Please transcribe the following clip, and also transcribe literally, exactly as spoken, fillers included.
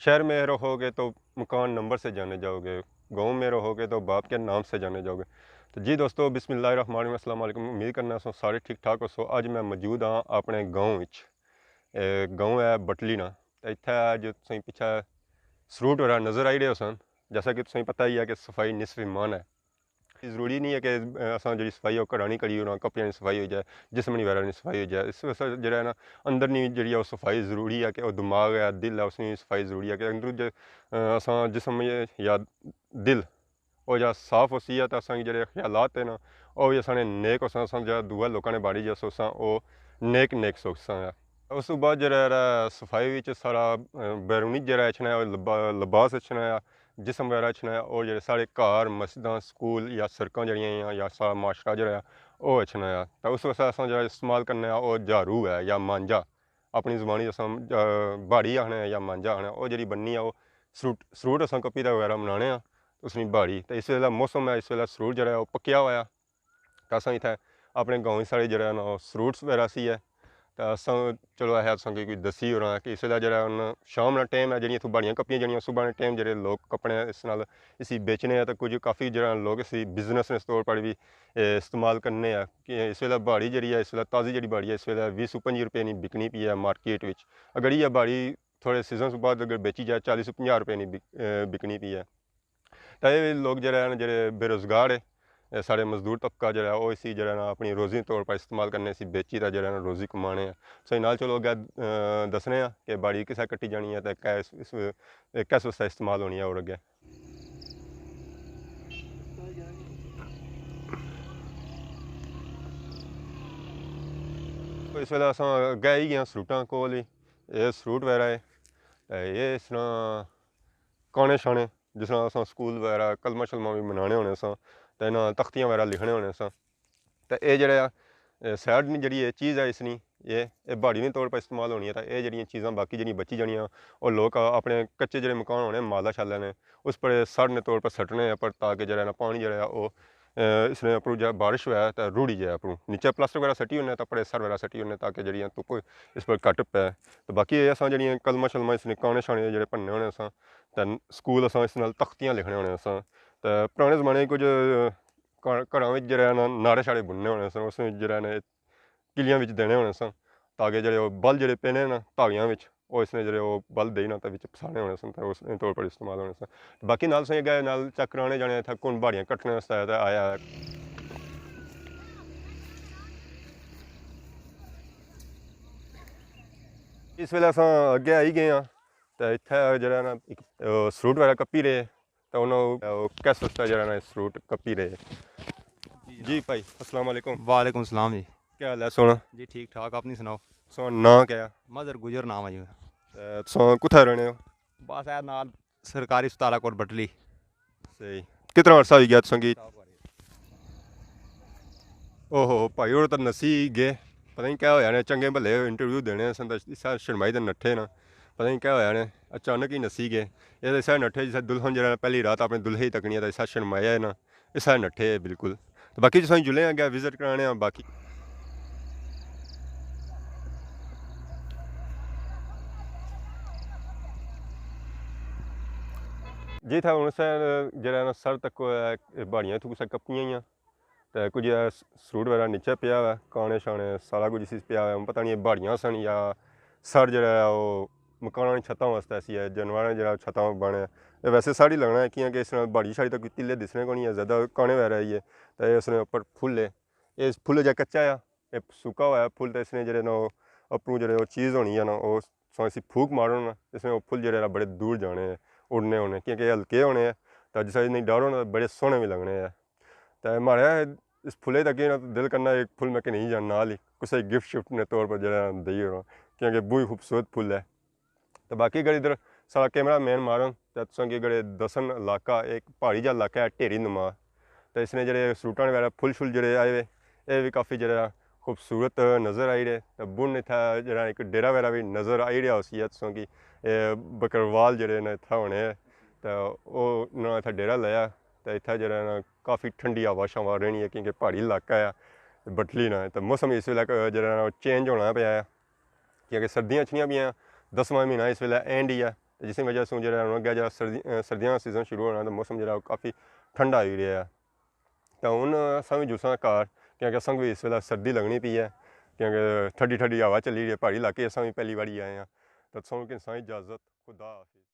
شہر میں رہو گے تو مکان نمبر سے جانے جاؤ گے، گاؤں میں رہو گے تو باپ کے نام سے جانے جاؤ گے۔ تو جی دوستو، بسم اللہ الرحمن الرحیم، السلام علیکم۔ امید کرنا سو سارے ٹھیک ٹھاک ہو سو۔ اج میں موجود ہاں اپنے گاؤں وچ۔ اے گاؤں ہے بٹلی نا۔ تے اتھے جو تساں پچھے سروٹ وغیرہ نظر آئی رہے ہو سن، جیسا کہ تساں پتہ ہی ہے کہ صفائی نصف ایمان ہے۔ ضروری نہیں ہے کہ، اے، اساں جڑی صفائی ہے، وہ گھراں نی کری اوڑاں، کپڑیاں نی صفائی ہوئی جائے، جسم نی وغیرہ نی صفائی ہوئی جائے۔ اس واسطے جڑا ہے نا، اندر نی جڑی ہے، وہ صفائی ضروری ہے، کہ وہ دماغ ہے، دل ہے، اس نی صفائی ضروری ہے، کہ اندروں جے، اے، اساں جسم یا دل، وہ جا صاف ہوسی ہے، تو اساں کی جڑے خیالات ہیں نا، وہ بھی اساں نے نیک ہوسن، اساں جا دعا لوکاں نے باری جس ہوساں، وہ نیک نیک سوچساں۔ اس تو بعد جڑا ہے صفائی وچ سارا، اے، بیرونی جڑا اچھنا ہے، وہ لبا-، لباس اچھنا ہے، جسم وغیرہ اچھنا ہے، اور جڑے سارے گھر، مسجداں، سکول یا سڑکاں جڑیاں ہیں یا سارا معاشرہ جڑا ہے، وہ اچھنا ہے۔ تو اس واسطے اساں جڑا استعمال کرنے آ، وہ جھاڑو ہے یا مانجا، اپنی زبانی اساں، آ، بھاڑی آخنے آ یا مانجا آخنے آ، وہ جڑی بننی ہے، وہ سروٹ، سروٹ اساں کپی تے وغیرہ بنانے آ، اس نی بھاڑی۔ تو اس ویلے موسم ہے، اس ویلے سروٹ جڑا ہے، وہ پکیا ہوا ہے۔ تے اساں اتھے اپنے گاؤں وچ ساڑے جڑا نا فروٹس وغیرہ سی ہے۔ تے اساں، چلو، اے اساں کی کوئی دسی ہوراں کہ اس ویلے جڑا ہن شام نا ٹائم ہے، جڑیاں اتھوں باڑیاں کپیاں جڑیاں صبح نے ٹائم جڑے لوگ کپنے اس نال اسی بیچنے آ، تے کچھ کافی جڑا لوگ اسی بزنس نے طور پر بھی، اے، استعمال کرنے آ۔ کہ اس ویلے باڑی جڑی ہے، اس ویلے تازی جڑی باڑی ہے، اس ویلے ویہہ سو پنجی روپے نی بکنی پی ہے مارکیٹ وچ۔ اگر یہ باڑی تھوڑے سیزن سے بعد اگر بیچی جائے، چالیس سو پنجاہ روپے نی بک-، اے، بکنی پی ہے۔ تاں اے لوگ جڑے ہن، جڑے بے روزگار ہے، اے ساڑے مزدور طبقہ جڑا ہے، او اسی جڑا نا اپنی روزی طور پر استعمال کرنے، اسی بیچی تے جڑا نا روزی کمانے آ۔ سو نال چلو اگے، اے، دسنے آ کہ باڑی کسے کٹی جانی ہے تے کس، اس، اے کس واسطے استعمال ہونی ہے اور اگے۔ اس ویلے اساں اگے آئی گئے آں سروٹاں کول ہی۔ اے سروٹ وغیرہ ہے، تے اے اس طرح کانے شانے، جس طرح اساں سکول وغیرہ کلمہ شلمہ بھی منانے ہونے ساں، تے انہاں تختیاں وغیرہ لکھنے ہونے ساں۔ تے اے جڑا، اے سائیڈ نی جڑی اے چیز ہے اس نی، اے، اے باڑی نے طور پر استعمال ہونی ہے، تے اے جڑیاں چیزاں باقی جڑیاں بچی جانیاں، او لوک اپنے کچے جڑے مکان ہونے، مالا شالا نے، اس پر سڑ نے طور پر سٹنے اپر، تاکہ جڑا نا پانی جڑا ہے او، اے، اس نے اپروں جا بارش ہوئے تے روڑی جائے اپروں۔ نیچے پلاسٹک وغیرہ سٹی ہونے تے اپر سڑ وغیرہ سٹی ہونے، تاکہ جڑیاں دھپ اس پر گھٹ پے۔ تے باقی اے اساں جڑیاں کلمہ شلمہ اس نے کانے شانے جڑے پننے ہونے اساں، تے سکول اساں اس نال تختیاں لکھنے ہونے اساں۔ تے پرانے زمانے کچھ گھر-، گھراں وچ جڑا ہے نا ناڑے شاڑے بننے ہونے سن، اس وچ جڑا ہے نا کلیاں وچ دینے ہونے سن، تاکہ جڑے او بل جڑے پینے نا دھاگیاں وچ، او اس نے جڑے او بل دئی نا تے وچ پسانے ہونے سن، تے اس نے طور پر استعمال ہونے سن۔ باقی نال سیں اگے نال چیک کرانے جانے اتھا کون باڑیاں کٹنے واسطے تے آیا ہے۔ اس ویلے اساں اگے آئی گئے ہاں، تے اتھا جڑا نا ایک، آ، سروٹ وغیرہ کپی رہے، تے انہاں، آ، کس واسطے جڑا نا سروٹ کپی رہے۔ جی جناب۔ جی بھائی، السلام علیکم۔ وعلیکم السلام جی۔ کیا حال ہے سونا؟ جی ٹھیک ٹھاک، اپنی سناؤ۔ سونا ناں کیا ہے؟ مظہر گجر نام ہے جی۔ تے تساں کتھا رہنے ہو؟ بس اے نال سرکاری اسپتال کول بٹلی۔ صحیح۔ کتنا عرصہ ہوئی گیا تساں کی؟ اوہو، بھائی، اور تو نسی گئے۔ پتہ نہیں کیا ہویا نے، چنگے بھلے انٹرویو دینے سن، تے اس طرح شرمائی تے نٹھے نا۔ پتہ نہیں کیا ہویا نے، اچانک ہی نسی گئے۔ اے تے اس طرح نٹھے جس طرح دلہن جڑا پہلی رات اپنے دلہے ہی تکنی ہے، تے اس طرح شرمایا ہے نا، اس طرح نٹھے ہے بالکل۔ تے باقی تساں جلے آں اگے وزٹ کرانے آں باقی۔ جی، اتھا ہن اسے جڑا نا سر تک باڑیاں اتھوں کسے کپیاں ہیاں۔ تے کچھ اے س-، سروٹ وغیرہ نیچے پیا ہوا ہے، کانے شانے سارا کچھ اسی پیا ہوا ہے۔ ہن پتہ نہیں اے باڑیاں سن یا سر جڑا ہے او مکاناں نی چھتاں واسطے سی ہے، جانوراں نے جڑا چھتاں بانے۔ اے ویسے سر ہی لگنا ہے، کیاں کہ اس نال باڑی شاڑی تاں کوئی تلے دسنے کونی ہے، زیادہ کانے وغیرہ ہی ہے۔ تے اس نے اپر پھل ہے، اے پھل جا کچا آ، اے سکا ہوا ہے پھل، تے اس نے جڑے نا او اپروں جڑے او چیز ہونی ہے نا، او سو اسی پھوک مارو نا، اس نے او پھل جڑے نا بڑے دور جانے ہیں، اڑنے ہونے، کیونکہ اے ہلکے ہونے ہیں، تے جس ویلے انہیں ڈالو نا، بڑے سوہنے وی لگنے ہیں۔ تے ماڑے اس پھلے تے اگے نا دل کرنا ایک پھل میں گھنی جاں نال ہی، کسے گفٹ شفٹ نے طور پر جڑا دئی اوڑاں، کیونکہ بہت خوبصورت پھل ہے۔ تے باقی اگر ادھر سارا کیمرہ مین مارن تے تساں کی اگر دسن علاقہ، ایک پہاڑی جا علاقہ ہے ڈھیری نما، تے اس نے جڑے سروٹاں وغیرہ پھل شل جڑے آئے ہوئے، اے وی کافی جڑا خوبصورت نظر آئی رہے۔ تے بن اتھا جڑا ایک ڈیرہ وغیرہ وی نظر آئی رہیا ہوسی ہے تساں کی، اے بکروال جڑے نے اتھا ہونے ہیں، تے او انہاں اتھا ڈیرہ لایا۔ تے اتھا جڑا نا کافی ٹھنڈی ہوا شوا رہنی ہے، کیونکہ پہاڑی علاقہ ہے، بٹلی نا ہے۔ تے موسم اس ویلے ک-، جڑا نا چینج ہونا پیا ہے، کیونکہ سردیاں اچھنیاں پیاں، دسواں مہینہ اس ویلے اینڈ ہی ہے، تے جس نی وجہ سوں جیہڑا ہن اگے جیہڑا سردی، اے، سردیاں نا سیزن شروع ہونا، تے موسم جیہڑا او کافی ٹھنڈا ہوئی رہیا ہے۔ تے ہن اساں وی جلساں گھر، کیونکہ اساں کی وی اس ویلے سردی لگنی پئی ہے، کیونکہ ٹھڈی ٹھڈی ہوا چلی رہی ہے، پہاڑی علاقے اساں وی پہلی واری آئے آں۔ تے تساں کی اساں اجازت، خدا حافظ۔